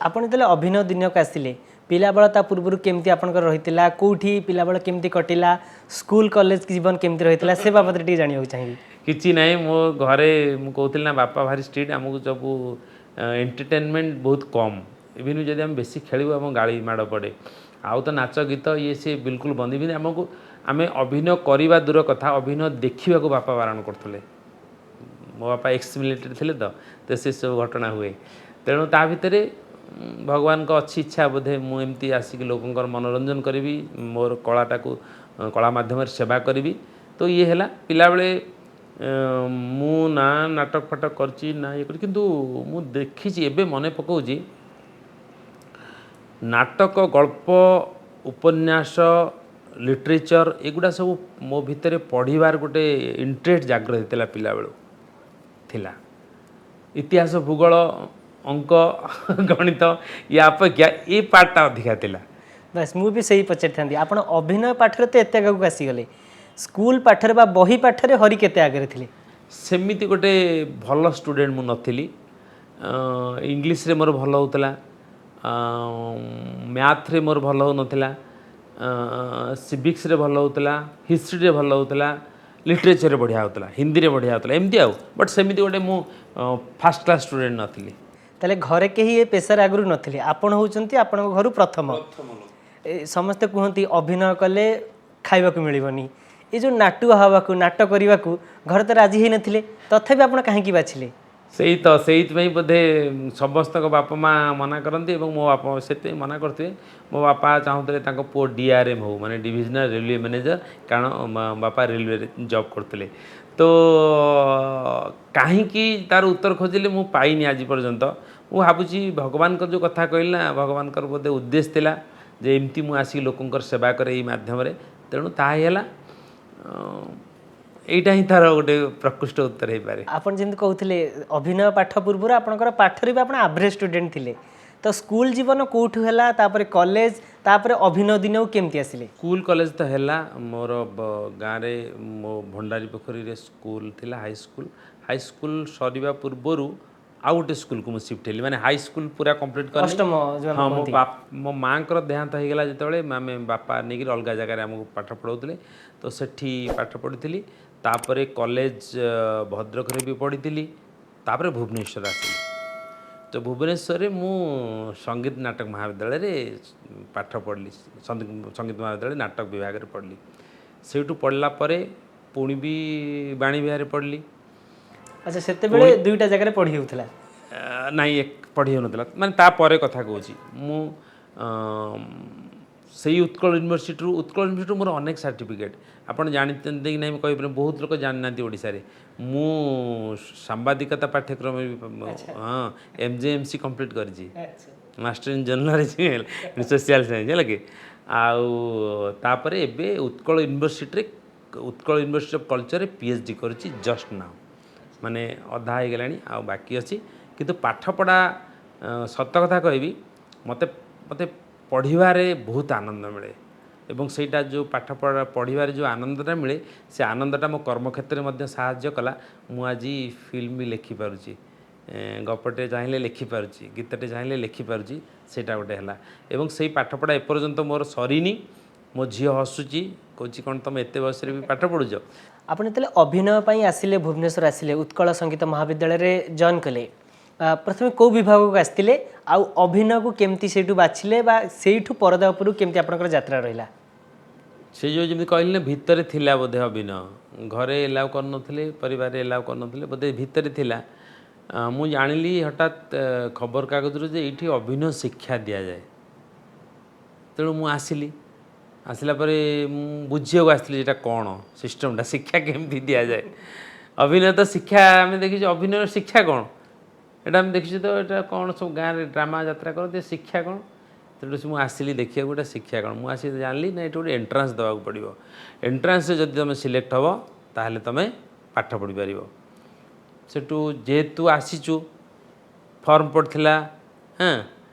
ଆପଣ ଯେତେବେଳେ ଅଭିନୟ ଦୁନିଆକୁ ଆସିଲେ, ପିଲାବେଳ ତା ପୂର୍ବରୁ କେମିତି ଆପଣଙ୍କର ରହିଥିଲା? କେଉଁଠି ପିଲାବେଳ କେମିତି କଟିଲା? ସ୍କୁଲ କଲେଜ ଜୀବନ କେମିତି ରହିଥିଲା, ସେ ବାବଦରେ ଟିକେ ଜାଣିବାକୁ ଚାହିଁବି। କିଛି ନାହିଁ, ମୋ ଘରେ ମୁଁ କହୁଥିଲି ନା, ବାପା ଭାରି ଷ୍ଟ୍ରିକ୍ଟ। ଆମକୁ ସବୁ ଏଣ୍ଟରଟେନମେଣ୍ଟ ବହୁତ କମ୍। ଇଭିନ୍ ଯଦି ଆମେ ବେଶୀ ଖେଳିବୁ, ଆମ ଗାଳି ମାଡ଼ ପଡ଼େ। ଆଉ ତ ନାଚ ଗୀତ ଇଏ ସିଏ ବିଲକୁଲ ବନ୍ଦ। ଇଭିନ୍ ଆମକୁ, ଆମେ ଅଭିନୟ କରିବା ଦୂର କଥା, ଅଭିନୟ ଦେଖିବାକୁ ବାପା ବାରଣ କରୁଥିଲେ। ମୋ ବାପା ଏକ୍ସ ମିଲିଟାରୀ ଥିଲେ ତ ସେସବୁ ଘଟଣା ହୁଏ। ତେଣୁ ତା ଭିତରେ ଭଗବାନଙ୍କ ଅଛି ଇଚ୍ଛା ବୋଧେ, ମୁଁ ଏମିତି ଆସିକି ଲୋକଙ୍କର ମନୋରଞ୍ଜନ କରିବି, ମୋର କଳାଟାକୁ କଳା ମାଧ୍ୟମରେ ସେବା କରିବି। ତ ଇଏ ହେଲା। ପିଲାବେଳେ ମୁଁ ନା ନାଟକ ଫାଟକ କରିଛି ନା ଇଏ କରିଛି, କିନ୍ତୁ ମୁଁ ଦେଖିଛି, ଏବେ ମନେ ପକାଉଛି, ନାଟକ, ଗଳ୍ପ, ଉପନ୍ୟାସ, ଲିଟରେଚର, ଏଗୁଡ଼ା ସବୁ ମୋ ଭିତରେ ପଢ଼ିବାର ଗୋଟେ ଇଣ୍ଟରେଷ୍ଟ ଜାଗ୍ରତ ହେଇଥିଲା, ପିଲାବେଳୁ ଥିଲା। ଇତିହାସ, ଭୂଗୋଳ, ଅଙ୍କ, ଗଣିତ ୟା ଅପେକ୍ଷା ଏ ପାର୍ଟଟା ଅଧିକା ଥିଲା। ବାସ୍, ମୁଁ ବି ସେଇ ପଚାରିଥାନ୍ତି। ଆପଣ ଅଭିନୟ ପାଠରେ ତ ଏତେ ଆଗକୁ ଆସିଗଲେ, ସ୍କୁଲ ପାଠରେ ବା ବହି ପାଠରେ ହରି କେତେ ଆଗରେ ଥିଲେ? ସେମିତି ଗୋଟେ ଭଲ ଷ୍ଟୁଡେଣ୍ଟ ମୁଁ ନଥିଲି। ଇଂଲିଶରେ ମୋର ଭଲ ହେଉଥିଲା, ମ୍ୟାଥରେ ମୋର ଭଲ ହେଉନଥିଲା, ସିଭିକ୍ସରେ ଭଲ ହେଉଥିଲା, ହିଷ୍ଟ୍ରିରେ ଭଲ ହେଉଥିଲା, ଲିଟରେଚରରେ ବଢ଼ିଆ ହେଉଥିଲା, ହିନ୍ଦୀରେ ବଢ଼ିଆ ହେଉଥିଲା, ଏମିତି ଆଉ। ବଟ୍ ସେମିତି ଗୋଟେ ମୁଁ ଫାର୍ଷ୍ଟ କ୍ଲାସ୍ ଷ୍ଟୁଡେଣ୍ଟ ନଥିଲି। ତାହେଲେ ଘରେ କେହି ଏ ପେଶାରେ ଆଗରୁ ନଥିଲେ, ଆପଣ ହେଉଛନ୍ତି ଆପଣଙ୍କ ଘରୁ ପ୍ରଥମ। ସମସ୍ତେ କୁହନ୍ତି ଅଭିନୟ କଲେ ଖାଇବାକୁ ମିଳିବନି। ଏ ଯେଉଁ ନାଟୁଆ ହେବାକୁ, ନାଟ କରିବାକୁ ଘରେ ତ ରାଜି ହେଇନଥିଲେ, ତଥାପି ଆପଣ କାହିଁକି ବାଛିଲେ? ସେଇ ତ, ସେଇଥିପାଇଁ ବୋଧେ ସମସ୍ତଙ୍କ ବାପା ମା ମନା କରନ୍ତି ଏବଂ ମୋ ବାପା ସେଥିପାଇଁ ମନା କରିଥିବେ। ମୋ ବାପା ଚାହୁଁଥିଲେ ତାଙ୍କ ପୁଅ ଡିଆର୍ଏମ୍ ହଉ, ମାନେ ଡିଭିଜନାଲ ରେଲୱେ ମ୍ୟାନେଜର, କାରଣ ବାପା ରେଲୱେରେ ଜବ୍ କରୁଥିଲେ। ତ କାହିଁକି ତାର ଉତ୍ତର ଖୋଜିଲେ ମୁଁ ପାଇନି ଆଜି ପର୍ଯ୍ୟନ୍ତ। ମୁଁ ଭାବୁଛି ଭଗବାନଙ୍କର ଯେଉଁ କଥା କହିଲି ନା, ଭଗବାନଙ୍କର ବୋଧେ ଉଦ୍ଦେଶ୍ୟ ଥିଲା ଯେ ଏମିତି ମୁଁ ଆସିକି ଲୋକଙ୍କର ସେବା କରେ ଏଇ ମାଧ୍ୟମରେ। ତେଣୁ ତାହା ହିଁ ହେଲା। ଏଇଟା ହିଁ ତାର ଗୋଟେ ପ୍ରକୃଷ୍ଟ ଉତ୍ତର ହେଇପାରେ। ଆପଣ ଯେମିତି କହୁଥିଲେ, ଅଭିନୟ ପାଠ ପୂର୍ବରୁ ଆପଣଙ୍କର ପାଠରେ ବି ଆପଣ ଆଭରେଜ ଷ୍ଟୁଡେଣ୍ଟ ଥିଲେ। ତ ସ୍କୁଲ ଜୀବନ କେଉଁଠୁ ହେଲା, ତାପରେ କଲେଜ, ତାପରେ ଅଭିନୟ ଦୁନିଆକୁ କେମିତି ଆସିଲେ? ସ୍କୁଲ କଲେଜ ତ ହେଲା ମୋର ଗାଁରେ, ମୋ ଭଣ୍ଡାରୀ ପୋଖରୀରେ ସ୍କୁଲ ଥିଲା, ହାଇସ୍କୁଲ। ହାଇସ୍କୁଲ ସରିବା ପୂର୍ବରୁ ଆଉ ଗୋଟେ ସ୍କୁଲକୁ ମୁଁ ସିଫ୍ଟ ହେଲି, ମାନେ ହାଇସ୍କୁଲ ପୁରା କମ୍ପ୍ଲିଟ୍ କଲି। ଅଷ୍ଟମ ଯୋଉ ଆମେ ହଁ, ମୋ ବାପ ମୋ ମାଆଙ୍କର ଦେହାନ୍ତ ହେଇଗଲା ଯେତେବେଳେ, ଆମେ ବାପା ନେଇକିରି ଅଲଗା ଜାଗାରେ ଆମକୁ ପାଠ ପଢ଼ାଉଥିଲେ, ତ ସେଠି ପାଠ ପଢ଼ିଥିଲି। ତାପରେ କଲେଜ ଭଦ୍ରକରେ ବି ପଢ଼ିଥିଲି। ତାପରେ ଭୁବନେଶ୍ୱର ଆସିଲି। ତ ଭୁବନେଶ୍ୱରରେ ମୁଁ ସଙ୍ଗୀତ ନାଟକ ମହାବିଦ୍ୟାଳୟରେ ପାଠ ପଢ଼ିଲି। ସଙ୍ଗୀତ ମହାବିଦ୍ୟାଳୟରେ ନାଟକ ବିଭାଗରେ ପଢ଼ିଲି। ସେଇଠୁ ପଢ଼ିଲା ପରେ ପୁଣି ବି ବାଣୀ ବିହାରରେ ପଢ଼ିଲି। ଆଚ୍ଛା, ସେତେବେଳେ ଦୁଇଟା ଜାଗାରେ ପଢ଼ି ହେଉଥିଲା? ନାଇଁ, ପଢ଼ି ହେଉନଥିଲା। ମାନେ ତାପରେ କଥା କହୁଛି ମୁଁ। ସେଇ ଉତ୍କଳ ୟୁନିଭର୍ସିଟିରୁ, ଉତ୍କଳ ୟୁନିଭର୍ସିଟିରୁ ମୋର ଅନେକ ସାର୍ଟିଫିକେଟ୍। ଆପଣ ଜାଣିଛନ୍ତି କି ନାହିଁ ମୁଁ କହିପାରିବି, ବହୁତ ଲୋକ ଜାଣିନାହାନ୍ତି, ଓଡ଼ିଶାରେ ମୁଁ ସାମ୍ବାଦିକତା ପାଠ୍ୟକ୍ରମ ବି, ହଁ, M J M C complete କରିଛି, master in journalism, social science, ହେଲା କି? ଆଉ ତାପରେ ଏବେ ଉତ୍କଳ ୟୁନିଭର୍ସିଟିରେ, ଉତ୍କଳ ୟୁନିଭର୍ସିଟି ଅଫ୍ କଲଚରରେ ପିଏଚ୍ ଡି କରୁଛି ଜଷ୍ଟ now. ମାନେ ଅଧା ହେଇଗଲାଣି, ଆଉ ବାକି ଅଛି। କିନ୍ତୁ ପାଠପଢ଼ା, ସତ କଥା କହିବି, ମୋତେ ମୋତେ ପଢ଼ିବାରେ ବହୁତ ଆନନ୍ଦ ମିଳେ ଏବଂ ସେଇଟା ଯେଉଁ ପାଠ ପଢ଼ିବାରେ ଯେଉଁ ଆନନ୍ଦଟା ମିଳେ, ସେ ଆନନ୍ଦଟା ମୋ କର୍ମକ୍ଷେତ୍ରରେ ମଧ୍ୟ ସାହାଯ୍ୟ କଲା। ମୁଁ ଆଜି ଫିଲ୍ମ ବି ଲେଖିପାରୁଛି, ଗପଟେ ଚାହିଁଲେ ଲେଖିପାରୁଛି, ଗୀତଟେ ଚାହିଁଲେ ଲେଖିପାରୁଛି। ସେଇଟା ଗୋଟେ ହେଲା ଏବଂ ସେଇ ପାଠପଢ଼ା ଏପର୍ଯ୍ୟନ୍ତ ମୋର ସରିନି। ମୋ ଝିଅ ହସୁଛି, କହୁଛି, "କ'ଣ ତୁମେ ଏତେ ବୟସରେ ବି ପାଠ ପଢ଼ୁଛ?" ଆପଣ ଯେତେବେଳେ ଅଭିନୟ ପାଇଁ ଆସିଲେ, ଭୁବନେଶ୍ୱର ଆସିଲେ, ଉତ୍କଳ ସଙ୍ଗୀତ ମହାବିଦ୍ୟାଳୟରେ ଜଏନ୍ କଲେ, ପ୍ରଥମେ କେଉଁ ବିଭାଗକୁ ଆସିଥିଲେ ଆଉ ଅଭିନୟକୁ କେମିତି ସେଇଠୁ ବାଛିଲେ ବା ସେଇଠୁ ପରଦା ଉପରକୁ କେମିତି ଆପଣଙ୍କର ଯାତ୍ରା ରହିଲା? ସେ ଯେଉଁ ଯେମିତି କହିଲି ନା, ଭିତରେ ଥିଲା ବୋଧେ ଅଭିନୟ। ଘରେ ଏଲାଉ କରୁନଥିଲେ, ପରିବାରରେ ଏଲାଉ କରୁନଥିଲେ, ବୋଧେ ଭିତରେ ଥିଲା। ମୁଁ ଜାଣିଲି ହଠାତ୍ ଖବରକାଗଜରୁ ଯେ ଏଇଠି ଅଭିନୟ ଶିକ୍ଷା ଦିଆଯାଏ। ତେଣୁ ମୁଁ ଆସିଲି। ଆସିଲା ପରେ ମୁଁ ବୁଝିବାକୁ ଆସିଥିଲି ଏଇଟା କ'ଣ ସିଷ୍ଟମଟା, ଶିକ୍ଷା କେମିତି ଦିଆଯାଏ। ଅଭିନୟ ତ ଶିକ୍ଷା ଆମେ ଦେଖିଛୁ, ଅଭିନୟର ଶିକ୍ଷା କ'ଣ ଏଇଟା ଆମେ ଦେଖିଛୁ। ତ ଏଇଟା କ'ଣ, ସବୁ ଗାଁରେ ଡ୍ରାମା ଯାତ୍ରା କରନ୍ତି, ଏ ଶିକ୍ଷା କ'ଣ? ତେଣୁ ସେ ମୁଁ ଆସିଲି ଦେଖିବାକୁ ଏଇଟା ଶିକ୍ଷା କ'ଣ। ମୁଁ ଆସିକି ଜାଣିଲି ନା, ଏଇଠି ଗୋଟେ ଏଣ୍ଟ୍ରାନ୍ସ ଦେବାକୁ ପଡ଼ିବ। ଏଣ୍ଟ୍ରାନ୍ସରେ ଯଦି ତୁମେ ସିଲେକ୍ଟ ହେବ, ତାହେଲେ ତୁମେ ପାଠ ପଢ଼ିପାରିବ। ସେଠୁ ଯେହେତୁ ଆସିଛୁ, ଫର୍ମ ପଡ଼ିଥିଲା, ହଁ,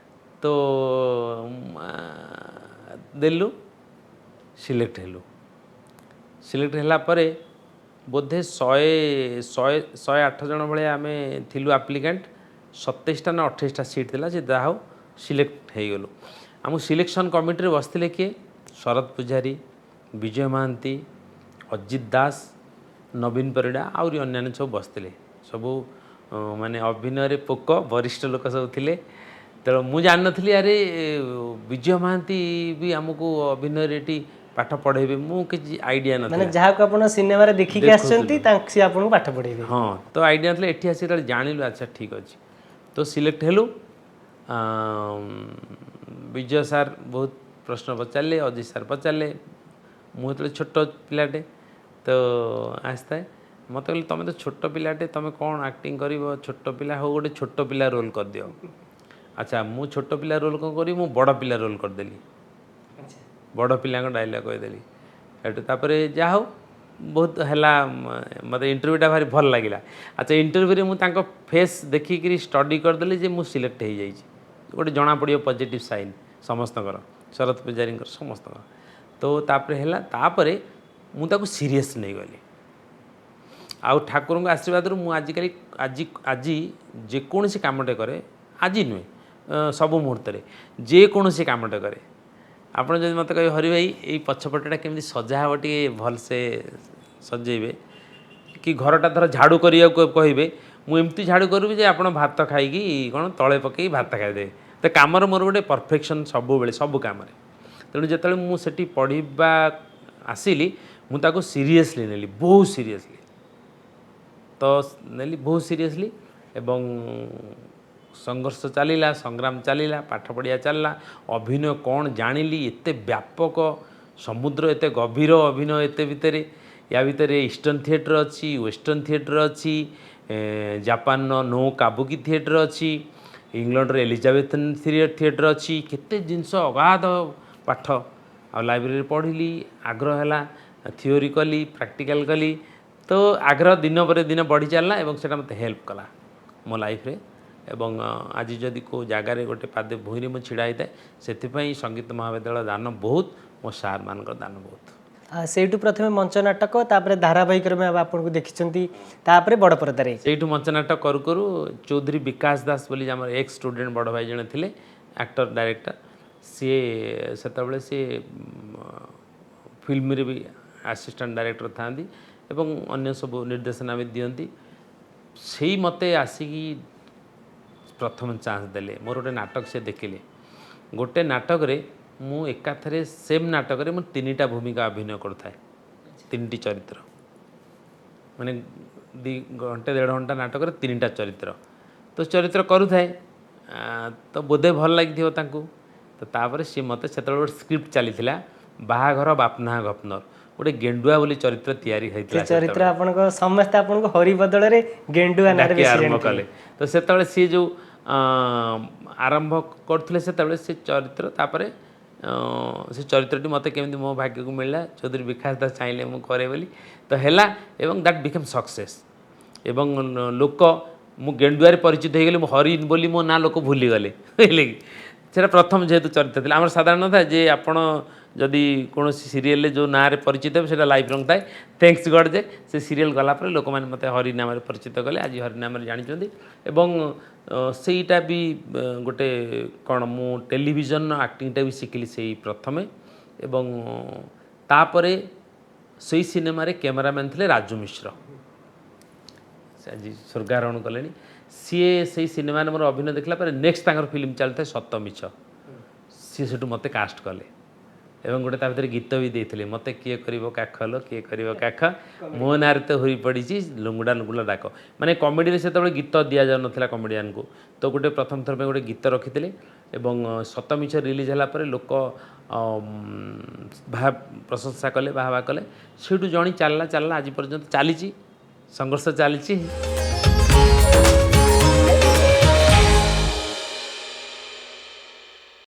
ତ ଦେଲୁ, ସିଲେକ୍ଟ ହେଲୁ। ସିଲେକ୍ଟ ହେଲା ପରେ ବୋଧେ ଶହେ ଶହେ 108 ଜଣ ଭଳିଆ ଆମେ ଥିଲୁ ଆପ୍ଲିକାଣ୍ଟ। 27ଟା ନା 28ଟା ସିଟ୍ ଥିଲା। ସେ ଯାହା ହଉ, ସିଲେକ୍ଟ ହେଇଗଲୁ। ଆମ ସିଲେକ୍ସନ୍ କମିଟିରେ ବସିଥିଲେ କିଏ? ଶରତ ପୂଜାରୀ, ବିଜୟ ମହାନ୍ତି, ଅଜିତ ଦାସ, ନବୀନ ପରିଡ଼ା, ଆହୁରି ଅନ୍ୟାନ୍ୟ ସବୁ ବସିଥିଲେ। ସବୁ ମାନେ ଅଭିନୟରେ ପୋକ, ବରିଷ୍ଠ ଲୋକ ସବୁ ଥିଲେ। ତେଣୁ ମୁଁ ଜାଣିନଥିଲି, ଆରେ ବିଜୟ ମହାନ୍ତି ବି ଆମକୁ ଅଭିନୟରେ ଏଠି ପାଠ ପଢ଼େଇବେ, ମୁଁ କିଛି ଆଇଡ଼ିଆ ନଥିଲା। ମାନେ ଯାହାକୁ ଆପଣ ସିନେମାରେ ଦେଖିକି ଆସିଛନ୍ତି, ତାଙ୍କ ସିଏ ଆପଣଙ୍କୁ ପାଠ ପଢ଼େଇବେ। ହଁ, ତ ଆଇଡ଼ିଆ ନଥିଲା। ଏଠି ଆସି ଯେତେବେଳେ ଜାଣିଲୁ, ଆଚ୍ଛା ଠିକ୍ ଅଛି, ତ ସିଲେକ୍ଟ ହେଲୁ। ବିଜୟ ସାର୍ ବହୁତ ପ୍ରଶ୍ନ ପଚାରିଲେ, ଅଜିତ ସାର୍ ପଚାରିଲେ। ମୁଁ ଯେତେବେଳେ ଛୋଟ ପିଲାଟେ ତ ଆସିଥାଏ, ମୋତେ କହିଲେ, "ତୁମେ ତ ଛୋଟ ପିଲାଟେ, ତୁମେ କ'ଣ ଆକ୍ଟିଂ କରିବ? ଛୋଟ ପିଲା ହଉ, ଗୋଟେ ଛୋଟ ପିଲା ରୋଲ୍ କରିଦିଅ।" ଆଚ୍ଛା, ମୁଁ ଛୋଟ ପିଲା ରୋଲ୍ କ'ଣ କରିବି? ମୁଁ ବଡ଼ ପିଲା ରୋଲ୍ କରିଦେଲି। ବଡ଼ ପିଲାଙ୍କ ଡାଇଲଗ୍ କହିଦେଲି ସେଠୁ। ତାପରେ ଯାହା ହଉ, ବହୁତ ହେଲା। ମୋତେ ଇଣ୍ଟରଭ୍ୟୁଟା ଭାରି ଭଲ ଲାଗିଲା। ଆଚ୍ଛା, ଇଣ୍ଟରଭ୍ୟୁରେ ମୁଁ ତାଙ୍କ ଫେସ୍ ଦେଖିକିରି ଷ୍ଟଡି କରିଦେଲି ଯେ ମୁଁ ସିଲେକ୍ଟ ହେଇଯାଇଛି। ଗୋଟେ ଜଣାପଡ଼ିବ ପଜିଟିଭ୍ ସାଇନ୍ ସମସ୍ତଙ୍କର, ଶରତ ପୂଜାରୀଙ୍କର, ସମସ୍ତଙ୍କର। ତ ତାପରେ ହେଲା, ତାପରେ ମୁଁ ତାକୁ ସିରିୟସ୍ ନେଇଗଲି। ଆଉ ଠାକୁରଙ୍କ ଆଶୀର୍ବାଦରୁ ମୁଁ ଆଜିକାଲି ଆଜି ଆଜି ଯେକୌଣସି କାମଟେ କରେ, ଆଜି ନୁହେଁ, ସବୁ ମୁହୂର୍ତ୍ତରେ ଯେକୌଣସି କାମଟେ କରେ, ଆପଣ ଯଦି ମୋତେ କହିବେ, "ହରି ଭାଇ, ଏଇ ପଛପଟଟା କେମିତି ସଜା ହେବ, ଟିକେ ଭଲସେ ସଜେଇବେ," କି ଘରଟା ଧର ଝାଡ଼ୁ କରିବାକୁ କହିବେ, ମୁଁ ଏମିତି ଝାଡ଼ୁ କରିବି ଯେ ଆପଣ ଭାତ ଖାଇକି କ'ଣ ତଳେ ପକେଇ ଭାତ ଖାଇଦେବେ। ତ କାମର ମୋର ଗୋଟେ ପରଫେକ୍ସନ୍ ସବୁବେଳେ ସବୁ କାମରେ। ତେଣୁ ଯେତେବେଳେ ମୁଁ ସେଠି ପଢ଼ିବା ଆସିଲି, ମୁଁ ତାକୁ ସିରିୟସଲି ନେଲି, ବହୁତ ସିରିୟସଲି। ତ ନେଲି ବହୁତ ସିରିୟସଲି ଏବଂ ସଂଘର୍ଷ ଚାଲିଲା, ସଂଗ୍ରାମ ଚାଲିଲା, ପାଠ ପଢ଼ିବା ଚାଲିଲା। ଅଭିନୟ କ'ଣ ଜାଣିଲି, ଏତେ ବ୍ୟାପକ ସମୁଦ୍ର, ଏତେ ଗଭୀର ଅଭିନୟ। ଏତେ ଭିତରେ, ୟା ଭିତରେ ଇଷ୍ଟର୍ଣ୍ଣ ଥିଏଟର ଅଛି, ୱେଷ୍ଟର୍ଣ୍ଣ ଥିଏଟର ଅଛି, ଜାପାନର ନୋ କାବୁକି ଥିଏଟର ଅଛି, ଇଂଲଣ୍ଡର ଏଲିଜାବେଥନ୍ ଥିଏଟର ଅଛି, କେତେ ଜିନିଷ, ଅଗାଧ ପାଠ। ଆଉ ଲାଇବ୍ରେରୀରେ ପଢ଼ିଲି, ଆଗ୍ରହ ହେଲା, ଥିଓରି କଲି, ପ୍ରାକ୍ଟିକାଲ କଲି। ତ ଆଗ୍ରହ ଦିନ ପରେ ଦିନ ବଢ଼ି ଚାଲିଲା ଏବଂ ସେଇଟା ମୋତେ ହେଲ୍ପ କଲା ମୋ ଲାଇଫରେ। ଏବଂ ଆଜି ଯଦି କେଉଁ ଜାଗାରେ ଗୋଟେ ପାଦେ ଭୂଇଁରେ ମୁଁ ଛିଡ଼ା ହେଇଥାଏ, ସେଥିପାଇଁ ସଙ୍ଗୀତ ମହାବିଦ୍ୟାଳୟ ଦାନ ବହୁତ, ମୋ ସାର୍ମାନଙ୍କର ଦାନ ବହୁତ। ସେଇଠୁ ପ୍ରଥମେ ମଞ୍ଚ ନାଟକ, ତାପରେ ଧାରାବାହିକ ରୂପେ ଆପଣଙ୍କୁ ଦେଖିଛନ୍ତି, ତାପରେ ବଡ଼ ପରଦାରେ। ସେଇଠୁ ମଞ୍ଚ ନାଟକ କରୁ କରୁ ଚୌଧୁରୀ ବିକାଶ ଦାସ ବୋଲି ଆମର ଏକ୍ସ ଷ୍ଟୁଡେଣ୍ଟ, ବଡ଼ ଭାଇ ଜଣେ ଥିଲେ, ଆକ୍ଟର ଡାଇରେକ୍ଟର। ସିଏ ସେତେବେଳେ ସିଏ ଫିଲ୍ମରେ ବି ଆସିଷ୍ଟାଣ୍ଟ ଡାଇରେକ୍ଟର ଥାଆନ୍ତି ଏବଂ ଅନ୍ୟ ସବୁ ନିର୍ଦ୍ଦେଶନା ବି ଦିଅନ୍ତି। ସେଇ ମୋତେ ଆସିକି ପ୍ରଥମ ଚାନ୍ସ ଦେଲେ। ମୋର ଗୋଟେ ନାଟକ ସେ ଦେଖିଲେ। ଗୋଟେ ନାଟକରେ ମୁଁ ଏକାଥରେ ସେମ୍ ନାଟକରେ ମୁଁ ତିନିଟା ଭୂମିକା ଅଭିନୟ କରୁଥାଏ, ତିନିଟି ଚରିତ୍ର। ମାନେ 2 ଘଣ୍ଟେ 1.5 ଘଣ୍ଟା ନାଟକରେ ତିନିଟା ଚରିତ୍ର। ତ ଚରିତ୍ର କରୁଥାଏ, ତ ବୋଧେ ଭଲ ଲାଗିଥିବ ତାଙ୍କୁ। ତ ତାପରେ ସିଏ ମୋତେ, ସେତେବେଳେ ଗୋଟେ ସ୍କ୍ରିପ୍ଟ ଚାଲିଥିଲା, ବାହାଘର ବାପନାହା ଗପନର, ଗୋଟେ ଗେଣ୍ଡୁଆ ବୋଲି ଚରିତ୍ର ତିଆରି ହେଇଥିଲା। ଚରିତ୍ର ଆପଣଙ୍କ, ସମସ୍ତେ ଆପଣଙ୍କୁ ହରି ବଦଳରେ ଗେଣ୍ଡୁଆ ନାଁରେ ଡାକି ବେଶୀ ଆରମ୍ଭ ଜାଣିଥିଲେ। କଲେ। ତ ସେତେବେଳେ ସିଏ ଯେଉଁ ଆରମ୍ଭ କରୁଥିଲେ ସେତେବେଳେ ସେ ଚରିତ୍ର, ତାପରେ ସେ ଚରିତ୍ରଟି ମୋତେ କେମିତି ମୋ ଭାଗ୍ୟକୁ ମିଳିଲା, ଚୌଧୁରୀ ବିକାଶ ଦାସ ଚାହିଁଲେ ମୁଁ କରେ ବୋଲି, ତ ହେଲା ଏବଂ that became success. ଏବଂ ଲୋକ ମୁଁ ଗେଣ୍ଡୁଆରେ ପରିଚିତ ହେଇଗଲି। ମୁଁ ହରି ବୋଲି ମୋ ନାଁ ଲୋକ ଭୁଲିଗଲେ, ବୁଝିଲେ କି? ସେଇଟା ପ୍ରଥମ ଯେହେତୁ ଚରିତ୍ର ଥିଲା। ଆମର ସାଧାରଣ ଥାଏ ଯେ ଆପଣ ଯଦି କୌଣସି ସିରିଏଲରେ ଯେଉଁ ନାଁରେ ପରିଚିତ ହେବେ, ସେଇଟା ଲାଇଫ୍ ଲଙ୍ଗ୍ ଥାଏ। Thanks ଗଡ଼ ଯେ ସେ ସିରିଏଲ୍ ଗଲା ପରେ ଲୋକମାନେ ମୋତେ ହରି ନାମରେ ପରିଚିତ କଲେ। ଆଜି ହରି ନାମରେ ଜାଣିଛନ୍ତି। ଏବଂ ସେଇଟା ବି ଗୋଟେ କ'ଣ, ମୁଁ ଟେଲିଭିଜନର ଆକ୍ଟିଂଟା ବି ଶିଖିଲି ସେଇ ପ୍ରଥମେ। ଏବଂ ତାପରେ ସେଇ ସିନେମାରେ କ୍ୟାମେରାମ୍ୟାନ୍ ଥିଲେ ରାଜୁ ମିଶ୍ର। ସେ ଆଜି ସ୍ୱର୍ଗାରୋହଣ କଲେଣି। ସିଏ ସେଇ ସିନେମାରେ ମୋର ଅଭିନୟ ଦେଖିଲା ପରେ ନେକ୍ସଟ ତାଙ୍କର ଫିଲ୍ମ ଚାଲିଥାଏ ସତ ମିଛ, ସିଏ ସେଠୁ ମୋତେ କାଷ୍ଟ କଲେ ଏବଂ ଗୋଟେ ତା ଭିତରେ ଗୀତ ବି ଦେଇଥିଲେ ମୋତେ, "କିଏ କରିବ କାଖ ଲୋ, କିଏ କରିବ କାଖ, ମୋ ନାଁରେ ତ ହୋଇ ପଡ଼ିଛି ଲୁଙ୍ଗୁଡ଼ା ଲୁଙ୍ଗୁଡ଼ା ଡାକ।" ମାନେ କମେଡ଼ିରେ ସେତେବେଳେ ଗୀତ ଦିଆଯାଉନଥିଲା କମେଡ଼ିଆନକୁ। ତ ଗୋଟେ ପ୍ରଥମ ଥର ପାଇଁ ଗୋଟେ ଗୀତ ରଖିଥିଲେ। ଏବଂ ସତ ମିଛ ରିଲିଜ୍ ହେଲା ପରେ ଲୋକ ପ୍ରଶଂସା କଲେ, ବାହା ବାହା କଲେ। ସେଇଠୁ ଜଣି ଚାଲିଲା, ଚାଲିଲା, ଆଜି ପର୍ଯ୍ୟନ୍ତ ଚାଲିଛି, ସଂଘର୍ଷ ଚାଲିଛି।